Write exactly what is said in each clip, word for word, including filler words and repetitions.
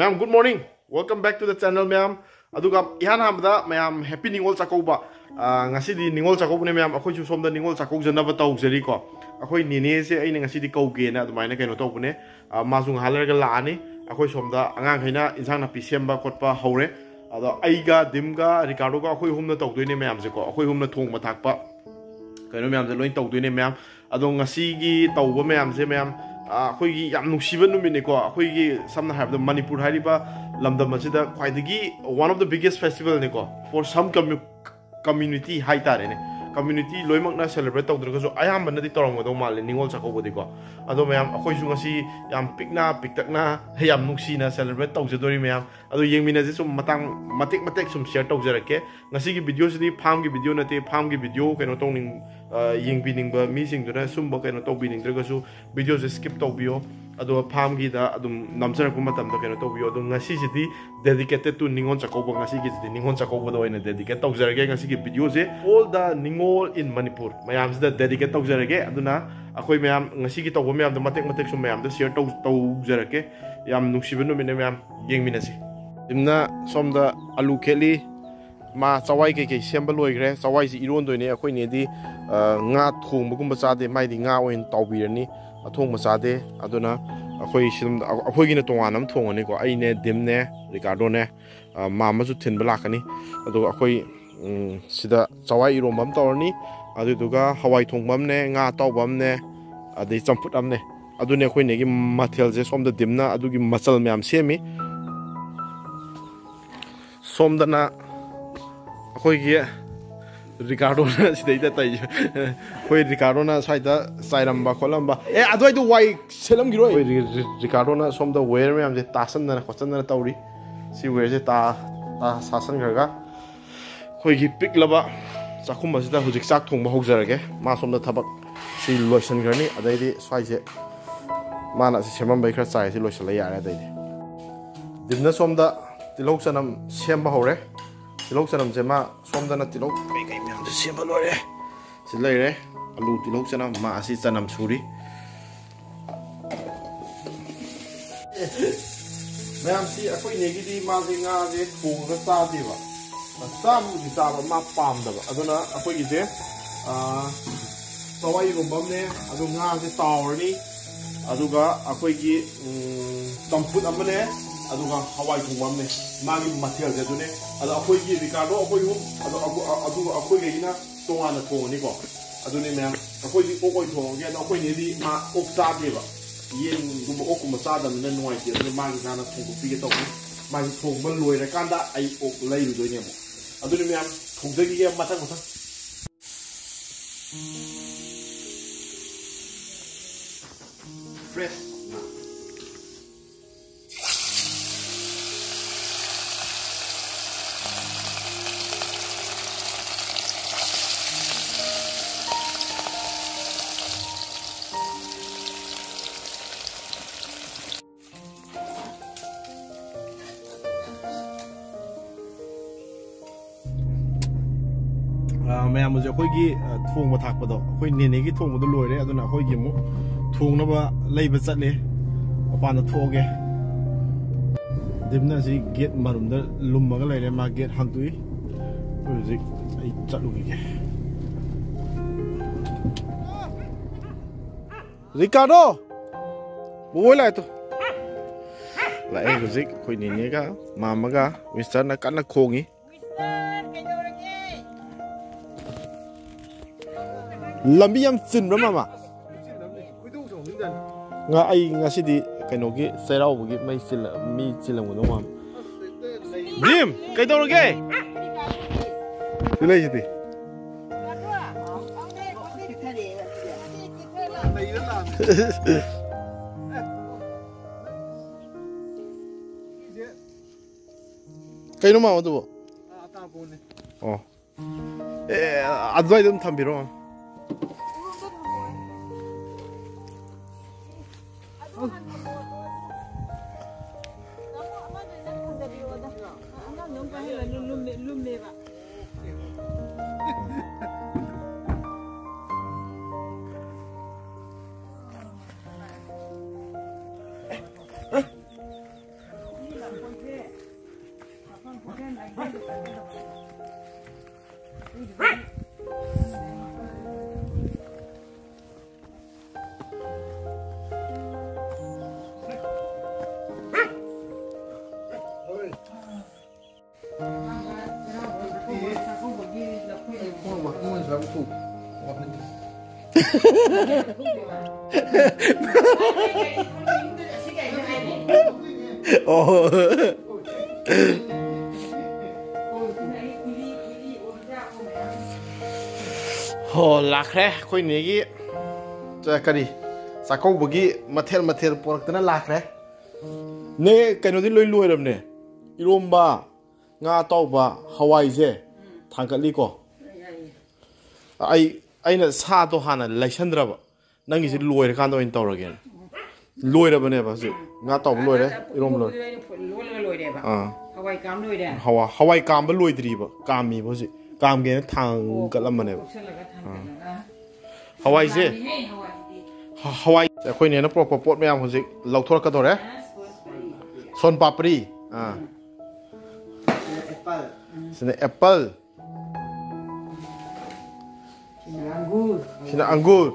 ꯃꯌꯥꯝ, good morning, welcome back to the channel, ꯃꯌꯥꯝ꯫ ꯑꯗꯨꯒ ꯏꯍꯥꯟ ꯍꯥꯟꯕꯗ ꯃꯌꯥꯝ, happy ꯅꯤꯉꯣꯜ ꯆꯥꯛꯀꯧꯕ꯫ ꯑꯥ, ꯉꯁꯤꯗꯤ ꯅꯤꯉꯣꯜ ꯆꯥꯛꯀꯧꯕꯅꯦ, ꯃꯌꯥꯝ꯫ ꯑꯩꯈꯣꯏꯁꯨ ꯁꯣꯝꯗ ꯅꯤꯉꯣꯜ ꯆꯥꯛꯀꯧꯖꯅꯕ ꯇꯧꯖꯔꯤꯀꯣ꯫ ꯑꯩꯈꯣꯏ ꯅꯦꯅꯦꯁꯦ ꯑꯩꯅ ꯉꯁꯤꯗꯤ ꯀꯧꯒꯦꯅ ꯑꯗꯨꯃꯥꯏꯅ ꯀꯩꯅꯣ ꯇꯧꯕꯅꯦ꯫ ꯑꯥ, ꯃꯥꯁꯨ ꯉꯥꯏꯍꯥꯛ ꯂꯩꯔꯒ ꯂꯥꯛꯑꯅꯤ꯫ ꯑꯩꯈꯣꯏ ꯁꯣꯝꯗ ꯑꯉꯥꯡꯈꯩꯅ ꯏꯟꯁꯥꯡ ꯅꯥꯄꯤ ꯁꯦꯝꯕ ꯈꯣꯠꯄ ꯍꯧꯔꯦ꯫ ꯑꯗꯣ ꯑꯩꯒ ꯗꯤꯝꯒ ꯔꯤꯀꯥꯔꯗꯣꯒ ꯑꯩꯈꯣꯏ ꯑꯍꯨꯝꯅ ꯇꯧꯗꯣꯏꯅꯦ ꯃꯌꯥꯝꯁꯦꯀꯣ꯫ ꯑꯩꯈꯣꯏ ꯑꯍꯨꯝꯅ ꯊꯣꯡꯕ ꯊꯥꯛꯄ, ꯀꯩꯅꯣ ꯃꯌꯥꯝꯁꯦ ꯂꯣꯏ ꯇꯧꯗꯣꯏꯅꯦ, ꯃꯌꯥꯝ꯫ ꯑꯗꯣ ꯉꯁꯤꯒꯤ ꯇꯧꯕ ꯃꯌꯥꯝꯁꯦ, ꯃꯌꯥꯝ, ꯑꯥ, ꯑꯩꯈꯣꯏꯒꯤ ꯌꯥꯝ ꯅꯨꯡꯁꯤꯕ ꯅꯨꯃꯤꯠꯅꯤꯀꯣ꯫ ꯑꯩꯈꯣꯏꯒꯤ, ꯁꯝꯅ ꯍꯥꯏꯔꯕꯗ, ꯃꯅꯤꯄꯨꯔ ꯍꯥꯏꯔꯤꯕ ꯂꯝꯗꯝ ꯑꯁꯤꯗ ꯈ꯭ꯋꯥꯏꯗꯒꯤ one of the biggest festivalꯅꯤꯀꯣ, for some commu-, community ꯍꯥꯏꯇꯥꯔꯦꯅꯦ꯫ Community ꯂꯣꯏꯅꯃꯛꯅ celebrate ꯇꯧꯗ꯭ꯔꯒꯁꯨ ꯑꯌꯥꯝꯕꯅꯗꯤ ꯇꯧꯔꯝꯒꯗꯧ ꯃꯥꯜꯂꯦ ꯅꯤꯉꯣꯜ ꯆꯥꯛꯀꯧꯕꯗꯤꯀꯣ꯫ ꯑꯗꯣ ꯃꯌꯥꯝ, ꯑꯩꯈꯣꯏꯁꯨ ꯉꯁꯤ ꯌꯥꯝ ꯄꯤꯛꯅ ꯄꯤꯛꯇꯛꯅ, ꯌꯥꯝ ꯅꯨꯡꯁꯤꯅ celebrate ꯇꯧꯖꯗꯣꯔꯤ, ꯃꯌꯥꯝ꯫ ꯑꯗꯣ ꯌꯦꯡꯃꯤꯟꯅꯁꯤ, ꯁꯨꯝ ꯃꯇꯥꯡ ꯃꯇꯦꯛ ꯃꯇꯦꯛ ꯁꯨꯝ share ꯇꯧꯖꯔꯛꯀꯦ꯫ ꯉꯁꯤꯒꯤ videoꯁꯤꯗꯤ farmꯒꯤ video ꯅꯠꯇꯦ꯫ Farmꯒꯤ video ꯀꯩꯅꯣ ꯇꯧꯅꯤꯡ-, ꯑ, ꯌꯦꯡꯕꯤꯅꯤꯡꯕ ꯃꯤꯁꯤꯡꯗꯨꯅ ꯁꯨꯝꯕ ꯀꯩꯅꯣ ꯇꯧꯕꯤꯅꯤꯡꯗ꯭ꯔꯒꯁꯨ videoꯁꯦ skip ꯇꯧꯕꯤꯌꯣ꯫ ꯑꯗꯨꯒ farmꯒꯤꯗ ꯑꯗꯨꯝ ꯅꯝꯖꯔꯛꯄ ꯃꯇꯝꯗ ꯀꯩꯅꯣ ꯇꯧꯕꯤꯌꯣ꯫ ꯑꯗꯣ ꯉꯁꯤꯁꯤꯗꯤ dedicated to ꯅꯤꯉꯣꯜ ꯆꯥꯛꯀꯧꯕ, ꯉꯁꯤꯒꯤꯁꯤꯗꯤ ꯅꯤꯉꯣꯜ ꯆꯥꯛꯀꯧꯕꯗ ꯑꯣꯏꯅ dedicate ꯇꯧꯖꯔꯒꯦ ꯉꯁꯤꯒꯤ videoꯁꯦ꯫ All the ꯅꯤꯉꯣꯜ in ꯃꯅꯤꯄꯨꯔ ꯃꯌꯥꯝꯁꯤꯗ dedicate ꯇꯧꯖꯔꯒꯦ꯫ ꯑꯗꯨꯅ ꯑꯩꯈꯣꯏ ꯃꯌꯥꯝ ꯉꯁꯤꯒꯤ ꯇꯧꯕ ꯃꯌꯥꯝꯗꯣ ꯃꯇꯦꯛ ꯃꯇꯦꯛ ꯁꯨꯝ ꯃꯌꯥꯝꯗ share ꯇꯧ-, ꯇꯧꯖꯔꯛꯀꯦ꯫ ꯌꯥꯝ ꯅꯨꯡꯁꯤꯕ ꯅꯨꯃꯤꯠꯅꯦ ꯃꯌꯥꯝ, ꯌꯦꯡꯃꯤꯟꯅꯁꯤ꯫ ꯗꯤꯝꯅ ꯁꯣꯝꯗ ꯑꯂꯨ ꯈꯦꯠꯂꯤ꯫ ꯃꯥ ꯆꯋꯥꯏ ꯀꯩꯀꯩ ꯁꯦꯝꯕ ꯂꯣꯏꯈ꯭ꯔꯦ꯫ ꯆꯋꯥꯏꯁꯤ ꯏꯔꯣꯟꯗꯣꯏꯅꯦ꯫ ꯑꯩꯈꯣꯏ ꯅꯦꯗꯤ, ꯑ, ꯉꯥ ꯊꯣꯡꯕꯒꯨꯝꯕ ꯆꯥꯗꯦ꯫ ꯃꯥꯏꯗꯤ ꯉꯥ ꯑꯣꯏꯅ ꯇꯥꯎꯕꯤꯔꯅꯤ꯫ ꯑꯊꯣꯡꯕ ꯆꯥꯗꯦ꯫ ꯑꯗꯨꯅ ꯑꯩꯈꯣꯏ ꯁꯤꯗ, ꯑꯩꯈꯣꯏꯒꯤꯅ ꯇꯣꯉꯥꯟꯅ ꯑꯃ ꯊꯣꯡꯉꯅꯤꯀꯣ꯫ ꯑꯩꯅꯦ, ꯗꯤꯝꯅꯦ, ꯔꯤꯀꯥꯔꯗꯣꯅꯦ, ꯑ, ꯃꯥꯝꯃꯁꯨ ꯊꯤꯟꯕ ꯂꯥꯛꯀꯅꯤ꯫ ꯑꯗꯨꯒ ꯑꯩꯈꯣꯏ, ꯎꯝ, ꯁꯤꯗ ꯆꯋꯥꯏ ꯏꯔꯣꯝꯕ ꯑꯃ ꯇꯧꯔꯅꯤ꯫ ꯑꯗꯨꯗꯨꯒ ꯍꯋꯥꯏ ꯊꯣꯡꯕ ꯑꯃꯅꯦ, ꯉꯥ ꯑꯇꯥꯎꯕ ꯑꯃꯅꯦ, ꯑꯗꯩ ꯆꯝꯐꯨꯠ ꯑꯃꯅꯦ꯫ ꯑꯗꯨꯅꯦ ꯑꯩꯈꯣꯏ ꯅꯦꯒꯤ ꯃꯊꯦꯜꯁꯦ꯫ ꯁꯣꯝꯗ ꯗꯤꯝꯅ ꯑꯗꯨꯒꯤ ꯃꯆꯜ ꯃꯌꯥꯝ ꯁꯦꯝꯃꯤ꯫ ꯁꯣꯝꯗꯅ ꯑꯩꯈꯣꯏꯒꯤ ꯔꯤꯀꯥꯔꯗꯣꯅ ꯁꯤꯗꯩꯗ ꯇꯧꯔꯤꯁꯦ꯫ ꯑꯩꯈꯣꯏ ꯔꯤꯀꯥꯔꯗꯣꯅ ꯁ꯭ꯋꯥꯏꯗ ꯆꯥꯏꯔꯝꯕ ꯈꯣꯠꯂꯝꯕ, ꯑꯦ, ꯑꯗꯨꯋꯥꯏꯗꯣ ꯋꯥꯏ ꯁꯦꯠꯂꯝꯈꯤꯔꯣꯏ꯫ ꯑꯩꯈꯣꯏ ꯔꯤ-, ꯔꯤ-, ꯔꯤꯀꯥꯔꯗꯣꯅ ꯁꯣꯝꯗ wire ꯃꯌꯥꯝꯁꯦ ꯇꯥꯁꯟꯗꯅ ꯈꯣꯠꯆꯟꯗꯅ ꯇꯧꯔꯤ꯫ ꯁꯤ wireꯁꯦ ꯇꯥ-, ꯇꯥ-, ꯁꯥꯁꯟꯈ꯭ꯔꯒ ꯑꯩꯈꯣꯏꯒꯤ ꯄꯤꯛꯂꯕ ꯆꯥꯛꯈꯨꯝ ꯑꯁꯤꯗ ꯍꯧꯖꯤꯛ ꯆꯥꯛ ꯊꯣꯡꯕ ꯍꯧꯖꯔꯒꯦ꯫ ꯃꯥ ꯁꯣꯝꯗ ꯊꯕꯛ ꯁꯤ ꯂꯣꯏꯁꯤꯟꯈ꯭ꯔꯅꯤ꯫ ꯑꯗꯩꯗꯤ ꯁ꯭ꯋꯥꯏꯁꯦ ꯃꯥꯅ ꯑꯁꯤ ꯁꯦꯝꯃꯝꯕꯩ ꯈꯔ ꯆꯥꯏ, ꯁꯤ ꯂꯣꯏꯁꯤꯜꯂ ꯌꯥꯔꯦ꯫ ꯑꯗꯩꯗꯤ ꯗꯤꯝꯅ ꯁꯣꯝꯗ ꯇꯤꯜꯍꯧ ꯆꯅꯝ ꯁꯦꯝꯕ ꯍꯧꯔꯦ꯫ ꯇꯤꯜꯍꯧ ꯆꯅꯝꯁꯦ ꯃꯥ ꯁꯣꯝꯗꯅ ꯇꯤꯜꯍꯧ ꯀꯩꯀꯩ ꯃꯌꯥꯝꯁꯦ ꯁꯦꯝꯕ ꯂꯣꯏꯔꯦ꯫ ꯁꯤ ꯂꯩꯔꯦ ꯑꯂꯨ, ꯇꯤꯜꯍꯧ, ꯆꯅꯝ꯫ ꯃꯥ ꯑꯁꯤ ꯆꯅꯝ ꯁꯨꯔꯤ꯫ ꯃꯌꯥꯝꯁꯤ ꯑꯩꯈꯣꯏ ꯏꯅꯦꯒꯤꯗꯤ ꯃꯥꯁꯦ ꯉꯥꯁꯦ ꯊꯣꯡꯉꯒ ꯆꯥꯗꯦꯕ꯫ ꯆꯥꯕꯨꯗꯤ ꯆꯥꯕ, ꯃꯥ ꯄꯥꯝꯗꯕ꯫ ꯑꯗꯨꯅ ꯑꯩꯈꯣꯏꯒꯤꯁꯦ, ꯑꯥ, ꯆꯋꯥꯏ ꯏꯔꯣꯝꯕ ꯑꯃꯅꯦ, ꯑꯗꯨ ꯉꯥꯁꯦ ꯇꯥꯎꯔꯅꯤ, ꯑꯗꯨꯒ ꯑꯩꯈꯣꯏꯒꯤ, ꯎꯝ, ꯆꯝꯐꯨꯠ ꯑꯃꯅꯦ, ꯑꯗꯨꯒ ꯍꯋꯥꯏ ꯊꯣꯡꯕ ꯑꯃꯅꯦ꯫ ꯃꯥꯒꯤ ꯃꯊꯦꯜꯁꯦ ꯑꯗꯨꯅꯦ꯫ ꯑꯗꯣ ꯑꯩꯈꯣꯏꯒꯤ ꯔꯤꯀꯥꯔꯗꯣ ꯑꯩꯈꯣꯏ ꯑꯍꯨꯝ, ꯑꯗꯣ ꯑꯗꯨ-, ꯑꯗꯨꯒ ꯑꯩꯈꯣꯏꯈꯩꯒꯤꯅ ꯇꯣꯉꯥꯟꯅ ꯊꯣꯡꯉꯅꯤꯀꯣ꯫ ꯑꯗꯨꯅꯤ ꯃꯌꯥꯝ, ꯑꯩꯈꯣꯏꯗꯤ ꯑꯣꯛ ꯑꯣꯏꯅ ꯊꯣꯡꯉꯒꯦ꯫ ꯑꯗꯣ ꯑꯩꯈꯣꯏ ꯅꯦꯗꯤ ꯃꯥ ꯑꯣꯛ ꯆꯥꯗꯦꯕ, ꯌꯦꯟꯒꯨꯝꯕ ꯑꯣꯛꯀꯨꯝꯕ ꯆꯥꯗꯕꯅꯤꯅ ꯅꯨꯡꯉꯥꯏꯇꯦ꯫ ꯑꯗꯨꯅ ꯃꯥꯒꯤ ꯍꯥꯟꯅ ꯊꯣꯡꯗꯣꯛꯄꯤꯒꯦ ꯇꯧꯕꯅꯤ꯫ ꯃꯥꯒꯤ ꯊꯣꯡꯕ ꯂꯣꯏꯔꯀꯥꯟꯗ ꯑꯩ ꯑꯣꯛ ꯂꯩꯔꯨꯗꯣꯏꯅꯦ ꯑꯃꯨꯛ꯫ ꯑꯗꯨꯅꯤ ꯃꯌꯥꯝ, ꯊꯣꯡꯖꯈꯤꯒꯦ ꯃꯊꯪ ꯃꯊꯪ꯫ ꯐ꯭ꯔꯦꯁ꯫ ꯑ, ꯃꯌꯥꯝ ꯍꯧꯖꯤꯛ ꯑꯩꯈꯣꯏꯒꯤ, ꯑ, ꯊꯣꯡꯕ ꯊꯥꯛꯄꯗꯣ, ꯑꯩꯈꯣꯏ ꯅꯦꯅꯦꯒꯤ ꯊꯣꯡꯕꯗꯣ ꯂꯣꯏꯔꯦ꯫ ꯑꯗꯨꯅ ꯑꯩꯈꯣꯏꯒꯤ ꯑꯃꯨꯛ ꯊꯣꯡꯅꯕ ꯂꯩꯕ ꯆꯠꯂꯦ꯫ ꯃꯄꯥꯟꯗ ꯊꯣꯛꯑꯒꯦ꯫ ꯗꯤꯝꯅ ꯑꯁꯤ ꯒꯦꯠ ꯃꯔꯨꯝꯗ ꯂꯨꯝꯃꯒ ꯂꯩꯔꯦ꯫ ꯃꯥ ꯒꯦꯠ ꯍꯥꯡꯗꯣꯛꯏ꯫ ꯑꯩꯈꯣꯏ ꯍꯧꯖꯤꯛ, ꯑꯩ ꯆꯠꯂꯨꯈꯤꯒꯦ꯫ ꯔꯤꯀꯥꯔꯗꯣ! ꯕꯣꯕꯣꯏ ꯂꯥꯛꯑꯦ ꯇꯨ꯫ ꯂꯥꯛꯑꯦ ꯍꯧꯖꯤꯛ ꯑꯩꯈꯣꯏ ꯅꯦꯅꯦꯒ ꯃꯥꯝꯃꯒ꯫ ꯋꯤꯟꯁꯇꯔꯅ ꯀꯟꯅ ꯈꯣꯡꯉꯤ꯫ ꯂꯝꯕꯤ ꯌꯥꯝ ꯆꯤꯟꯕ꯭ꯔꯥ, ꯃꯥꯃ? ꯉ-, ꯑꯩ ꯉꯁꯤꯗꯤ ꯀꯩꯅꯣꯒꯤ ꯆꯩꯔꯥꯎꯕꯒꯤ ꯃꯩ ꯆꯤꯜꯂ-, ꯃꯤ ꯆꯤꯜꯂꯝꯒꯗꯧ ꯃꯥꯟꯕ꯫ ꯚꯤꯝ, ꯀꯩꯗꯧꯔꯒꯦ? ꯁꯤ ꯂꯩꯁꯤꯗꯤ꯫ ꯀꯩꯅꯣ ꯃꯥꯃ ꯑꯗꯨꯕꯣ? ꯑꯣ꯫ ꯑꯦ, ꯑꯗꯨꯋꯥꯏꯗ ꯑꯗꯨꯝ ꯊꯝꯕꯤꯔꯣ꯫ ꯑꯣ꯫ ꯍꯣ, ꯂꯥꯛꯈ꯭ꯔꯦ ꯑꯩꯈꯣꯏ ꯅꯦꯒꯤ, ꯆ-, ꯀꯔꯤ, ꯆꯥꯛꯀꯧꯕꯒꯤ ꯃꯊꯦꯜ ꯃꯊꯦꯜ ꯄꯣꯔꯛꯇꯅ ꯂꯥꯛꯈ꯭ꯔꯦ꯫ ꯅꯦ, ꯀꯩꯅꯣꯗꯤ ꯂꯣꯏ ꯂꯣꯏꯔꯕꯅꯦ꯫ ꯏꯔꯣꯝꯕ, ꯉꯥ ꯑꯇꯥꯎꯕ, ꯍꯋꯥꯏꯁꯦ ꯊꯥꯡꯒꯠꯂꯤꯀꯣ꯫ ꯑꯩ, ꯑꯩꯅ ꯁꯥꯗꯣ ꯍꯥꯟꯅ ꯂꯩꯁꯟꯗ꯭ꯔꯕ꯫ ꯅꯪꯒꯤꯁꯦ ꯂꯣꯏꯔꯀꯥꯟꯗ ꯑꯣꯏꯅ ꯇꯧꯔꯒꯦꯅ꯫ ꯂꯣꯏꯔꯕꯅꯦꯕ ꯍꯧꯖꯤꯛ꯫ ꯉꯥ ꯑꯇꯥꯎꯕ ꯂꯣꯏꯔꯦ, ꯏꯔꯣꯝꯕ ꯂꯣꯏꯔꯦ꯫ ꯂꯣꯜꯂꯒ ꯂꯣꯏꯔꯦꯕ꯫ ꯑꯥ꯫ ꯍꯋꯥꯏ ꯀꯥꯝ ꯂꯣꯏꯔꯦ꯫ ꯍꯋꯥ-, ꯍꯋꯥꯏ ꯀꯥꯝꯕ ꯂꯣꯏꯗ꯭ꯔꯤꯕ, ꯀꯥꯝꯃꯤꯕ ꯍꯧꯖꯤꯛ꯫ ꯀꯥꯝꯒꯦꯅ ꯊꯥꯡꯒꯠꯂꯝꯕꯅꯦꯕ꯫ ꯀꯣꯛꯁꯜꯂꯒ ꯊꯥꯡꯒꯠꯂꯒ꯫ ꯍꯋꯥꯏꯁꯦ꯫ ꯌꯥꯝꯃꯤꯍꯦ ꯍꯋꯥꯏꯗꯤ꯫ ꯍ-, ꯍꯋꯥꯏ, ꯑꯩꯈꯣꯏ ꯅꯦꯅ ꯄꯨꯔꯛꯄ ꯄꯣꯠ ꯃꯌꯥꯝ ꯍꯧꯖꯤꯛ ꯂꯧꯊꯣꯔꯛꯀꯗꯧꯔꯦ꯫ ꯑ, ꯁꯣꯟ ꯄꯥꯄ꯭ꯔꯤ꯫ ꯁꯣꯟ ꯄꯥꯄ꯭ꯔꯤ꯫ ꯑꯥ꯫ ꯎꯝ꯫ ꯁꯤꯅ ꯑꯦꯄꯜ꯫ ꯁꯤꯅ ꯑꯦꯄꯜ꯫ ꯁꯤꯅ ꯑꯪꯒꯨꯔ꯫ ꯁꯤꯅ ꯑꯪꯒꯨꯔ꯫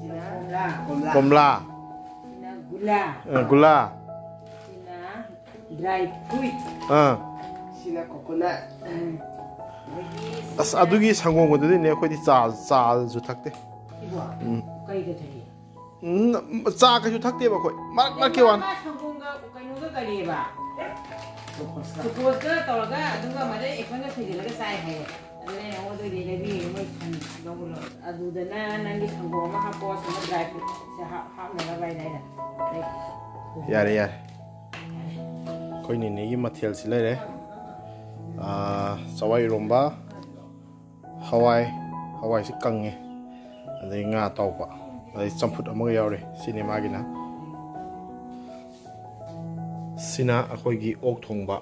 ꯁꯤꯅ ꯀꯣꯝꯂꯥ꯫ ꯀꯣꯝꯂꯥ꯫ ꯁꯤꯅ ꯒꯨꯂꯥ꯫ ꯑ, ꯒꯨꯂꯥ꯫ ꯁꯤꯅ ꯗ꯭ꯔꯥꯏ ꯐ꯭ꯔꯨꯏꯠ꯫ ꯑꯥ꯫ ꯁꯤꯅ ꯀꯣꯀꯣꯅꯠ꯫ ꯎꯝ꯫ ꯑꯗꯒꯤ ꯑꯁ, ꯁꯤꯅ ꯑꯗꯨꯒꯤ ꯁꯪꯒꯣꯝꯒꯗꯨꯗꯤꯅꯦ ꯑꯩꯈꯣꯏꯗꯤ ꯆꯥ, ꯆꯥꯁꯨ ꯊꯛꯇꯦ꯫ ꯏꯕꯣ, ꯎꯝ꯫ ꯀꯩꯗ ꯊꯛꯏ? ꯎꯝ, ꯆꯥ ꯀꯩꯁꯨ ꯊꯛꯇꯦꯕ ꯑꯩꯈꯣꯏ꯫ ꯃꯔꯛ ꯃꯔꯛꯀꯤ ꯋꯥꯅꯤ꯫ ꯃꯥ ꯁꯪꯒꯣꯝꯒ ꯀꯩꯅꯣꯒ ꯀꯔꯤꯕ? ꯒ꯭ꯂꯨꯀꯣꯁꯀ꯫ ꯒ꯭ꯂꯨꯀꯣꯁꯀ ꯇꯧꯔꯒ ꯑꯗꯨꯒ ꯃꯗꯩ ꯑꯦꯄꯜꯒ ꯁꯣꯏꯖꯜꯂꯒ ꯆꯥꯏ ꯍꯥꯏꯌꯦ꯫ ꯑꯗꯨꯅ ꯑꯩꯅ ꯅꯉꯣꯟꯗꯒꯤ ꯂꯩꯕꯤꯔꯦ, ꯃꯣꯏ ꯁꯟ ꯂꯧꯕ ꯂꯣꯏꯔꯦ꯫ ꯑꯗꯨꯗꯅ ꯅꯪꯒꯤ ꯁꯪꯒꯣꯝ ꯑꯃ ꯍꯥꯞꯄꯣ, ꯁꯤꯅ ꯗ꯭ꯔꯥꯏ ꯐ꯭ꯔꯨꯠꯁꯦ ꯍꯥꯞ-, ꯍꯥꯞꯅꯅꯕ ꯍꯥꯏꯅ ꯑꯩꯅ ꯂꯩ-, ꯌꯥꯔꯦ, ꯌꯥꯔꯦ꯫ ꯑꯩꯈꯣꯏ ꯅꯦꯅꯦꯒꯤ ꯃꯊꯦꯜꯁꯤ ꯂꯩꯔꯦ꯫ ꯑꯥ, ꯆꯋꯥꯏ ꯏꯔꯣꯝꯕ, ꯍꯋꯥꯏ, ꯍꯋꯥꯏꯁꯤ ꯀꯪꯉꯦ, ꯑꯗꯩ ꯉꯥ ꯑꯇꯥꯎꯕ, ꯑꯗꯩ ꯆꯝꯐꯨꯠ ꯑꯃꯒ ꯌꯥꯎꯔꯤ꯫ ꯁꯤꯅꯤ ꯃꯥꯒꯤꯅ꯫ ꯁꯤꯅ ꯑꯩꯈꯣꯏꯒꯤ ꯑꯣꯛ ꯊꯣꯡꯕ꯫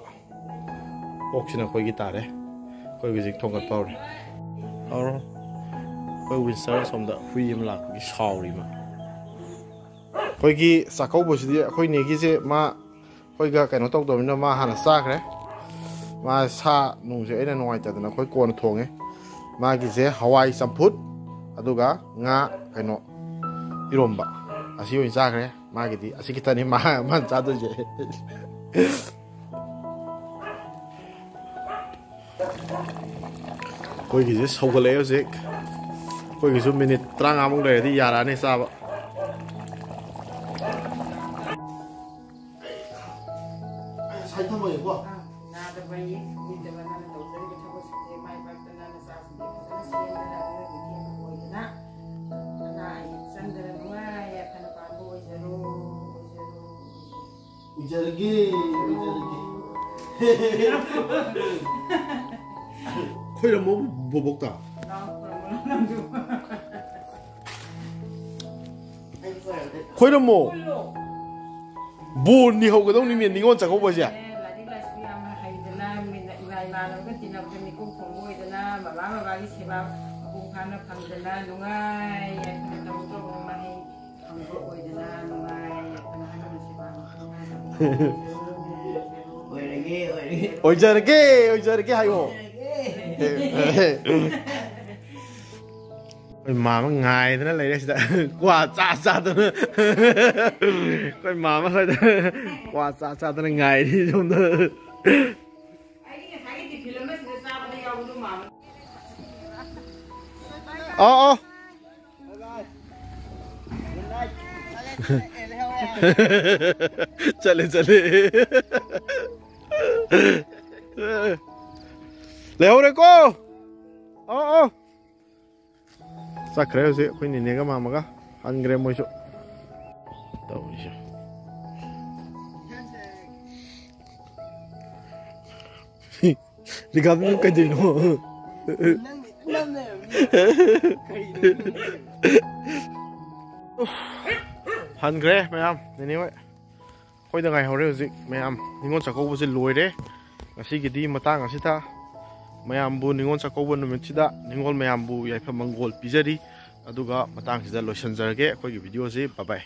ꯑꯣꯛꯁꯤꯅ ꯑꯩꯈꯣꯏꯒꯤ ꯇꯥꯔꯦ꯫ ꯑꯩꯈꯣꯏ ꯍꯧꯖꯤꯛ ꯊꯣꯡꯒꯠꯄ ꯍꯧꯔꯦ꯫ ꯍꯧꯔꯣ꯫ ꯑꯩꯈꯣꯏ ꯋꯤꯟꯁꯇꯔ ꯑꯁꯣꯝꯗ ꯍꯨꯏ ꯑꯃ ꯂꯥꯛꯄꯒꯤ ꯁꯥꯎꯔꯤ ꯃꯥ꯫ ꯑꯩꯈꯣꯏꯒꯤ ꯆꯥꯛꯀꯧꯕꯁꯤꯗꯤ ꯑꯩꯈꯣꯏ ꯅꯦꯒꯤꯁꯦ ꯃꯥ ꯑꯩꯈꯣꯏꯒ ꯀꯩꯅꯣ ꯇꯧꯗꯕꯅꯤꯅ ꯃꯥ ꯍꯥꯟꯅ ꯆꯥꯈ꯭ꯔꯦ꯫ ꯃꯥ ꯁꯥ ꯅꯨꯡꯁꯦ ꯑꯩꯅ ꯅꯨꯡꯉꯥꯏꯇꯗꯅ ꯑꯩꯈꯣꯏ ꯀꯣꯟꯅ ꯊꯣꯡꯉꯦ꯫ ꯃꯥꯒꯤꯁꯦ ꯍꯋꯥꯏ ꯆꯝꯐꯨꯠ, ꯑꯗꯨꯒ ꯉꯥ ꯀꯩꯅꯣ, ꯏꯔꯣꯝꯕ, ꯑꯁꯤ ꯑꯣꯏꯅ ꯆꯥꯈ꯭ꯔꯦ꯫ ꯃꯥꯒꯤꯗꯤ ꯑꯁꯤ ꯈꯤꯇꯅꯤ ꯃꯥ ꯃꯥꯅ ꯆꯥꯗꯣꯏꯁꯦ꯫ ꯑꯩꯈꯣꯏꯒꯤꯁꯦ ꯁꯧꯒꯠꯂꯛꯑꯦ ꯍꯧꯖꯤꯛ꯫ ꯑꯩꯈꯣꯏꯒꯤꯁꯨ ꯃꯤꯅꯤꯠ ꯇꯔꯥꯃꯉꯥꯃꯨꯛ ꯂꯩꯔꯗꯤ ꯌꯥꯔꯛꯑꯅꯤ ꯆꯥꯕ꯫ ꯁꯥꯏ ꯊꯝꯃꯒꯦꯀꯣ꯫ ꯑꯥ, ꯅꯥꯗꯕ ꯌꯦꯛ ꯀꯨꯏꯗꯕ ꯅꯪꯅ ꯇꯧꯖꯔꯤꯕ ꯊꯕꯛꯁꯤꯡꯁꯦ ꯃꯥꯏ ꯄꯥꯛꯇꯅ ꯅꯆꯥꯁꯤꯡꯁꯦ ꯐꯖꯅ ꯁꯦꯝꯗꯅ ꯑꯗꯨꯒꯤ ꯊꯦꯝꯕ ꯑꯣꯏꯗꯅ ꯑꯅꯥ ꯑꯌꯦꯛ ꯆꯪꯗꯅ ꯅꯨꯡꯉꯥꯏ ꯌꯥꯏꯐꯅ ꯄꯥꯟꯕ ꯑꯣꯏꯖꯔꯣ, ꯑꯣꯏꯖꯔꯣ, ꯑꯣꯏꯖꯔꯣ꯫ ꯎꯖꯔꯒꯦ, ꯎꯖꯔꯒꯦ꯫ ꯈꯣꯏꯔꯝꯃꯣ ꯕꯣꯕꯣꯛꯇ꯫ ꯂꯥꯎ, ꯈꯣꯏꯔꯝꯃꯣ, ꯅꯪꯁꯨ꯫ ꯈꯣꯏꯔꯝꯃꯣ꯫ ꯕꯣꯔ ꯅꯤꯍꯧꯒꯗꯧꯅꯤꯅꯦ ꯅꯤꯉꯣꯜ ꯆꯥꯛꯀꯧꯕꯁꯦ꯫ ꯂꯥꯏꯔꯤꯛ ꯂꯥꯏꯁꯨ ꯌꯥꯝꯅ ꯍꯩꯗꯅ, ꯃꯤꯅ ꯏꯃꯥ ꯏꯃꯥꯟꯅꯕꯒ ꯇꯤꯟꯅꯕꯗ ꯃꯤꯀꯣꯛ ꯊꯣꯡꯕ ꯑꯣꯏꯗꯅ, ꯃꯃꯥ ꯕꯕꯥꯒꯤ ꯁꯦꯕꯥ ꯃꯄꯨꯡ ꯐꯥꯅ ꯐꯪꯗꯅ, ꯅꯨꯡꯉꯥꯏ ꯌꯥꯏꯐꯅ ꯇꯧ ꯇꯧꯕ ꯃꯍꯩ ꯐꯪꯕ ꯑꯣꯏꯗꯅ, ꯅꯨꯡꯉꯥꯏ ꯌꯥꯏꯐꯅ ꯍꯥꯏꯕꯅ ꯁꯦꯕꯥ ꯃꯄꯨꯡ ꯐꯥꯅ ꯇꯧꯕ ꯑꯣꯏꯔꯒꯦ, ꯑꯣꯏꯔꯒꯦ꯫ ꯑꯣꯏꯖꯔꯒꯦ, ꯑꯣꯏꯖꯔꯒꯦ ꯍꯥꯏꯌꯣ꯫ ꯑꯣꯏꯔꯒꯦ꯫ ꯑꯩꯈꯣꯏ ꯃꯥꯃ ꯉꯥꯏꯗꯅ ꯂꯩꯔꯦ ꯁꯤꯗ꯫ ꯀ꯭ꯋꯥ ꯆꯥ ꯆꯥꯗꯅ꯫ ꯑꯩꯈꯣꯏ ꯃꯥꯃ ꯈꯣꯏꯗ ꯀ꯭ꯋꯥ ꯆꯥ ꯆꯥꯗꯅ ꯉꯥꯏꯔꯤ ꯁꯣꯝꯗ꯫ ꯑꯩꯒꯤ ꯉꯁꯥꯏꯒꯤ ꯇꯤꯐꯤꯟ ꯑꯃꯁꯤꯗ ꯆꯥꯕꯗ ꯌꯥꯎꯕꯗꯣ ꯃꯥꯃ꯫ ꯑꯣ, ꯑꯣ꯫ ꯆꯠꯂꯦ, ꯆꯠꯂꯦ꯫ ꯂꯩꯍꯧꯔꯦꯀꯣ꯫ ꯑꯣ, ꯑꯣ꯫ ꯆꯠꯈ꯭ꯔꯦ ꯍꯧꯖꯤꯛ ꯑꯩꯈꯣꯏ ꯅꯦꯅꯦꯒ ꯃꯥꯃꯒ꯫ ꯍꯟꯈ꯭ꯔꯦ ꯃꯣꯏꯁꯨ꯫ ꯇꯧꯔꯤꯁꯦ꯫ ꯔꯤꯀꯥꯕꯤ, ꯅꯪ ꯀꯩꯗꯧꯔꯤꯅꯣ? ꯅꯪ ꯅꯪ ꯂꯩꯔꯝꯅꯤ꯫ ꯀꯩꯅꯣ? ꯍꯟꯈ꯭ꯔꯦ ꯃꯌꯥꯝ, ꯅꯦꯅꯦ ꯍꯣꯏ꯫ ꯑꯩꯈꯣꯏꯗ ꯉꯥꯏꯍꯧꯔꯦ ꯍꯧꯖꯤꯛ ꯃꯌꯥꯝ꯫ ꯅꯤꯉꯣꯜ ꯆꯥꯛꯀꯧꯕꯁꯦ ꯂꯣꯏꯔꯦ꯫ ꯉꯁꯤꯒꯤꯗꯤ ꯃꯇꯥꯡ ꯑꯁꯤꯗ ꯃꯌꯥꯝꯕꯨ ꯅꯤꯉꯣꯜ ꯆꯥꯛꯀꯧꯕ ꯅꯨꯃꯤꯠꯁꯤꯗ ꯅꯤꯉꯣꯜ ꯃꯌꯥꯝꯕꯨ ꯌꯥꯏꯐ ꯃꯪꯒꯣꯜ ꯄꯤꯖꯔꯤ꯫ ꯑꯗꯨꯒ ꯃꯇꯥꯡꯁꯤꯗ ꯂꯣꯏꯁꯤꯟꯖꯔꯒꯦ ꯑꯩꯈꯣꯏꯒꯤ ꯚꯤꯗꯤꯑꯣꯁꯤ꯫ ꯕꯥꯏ ꯕꯥꯏ꯫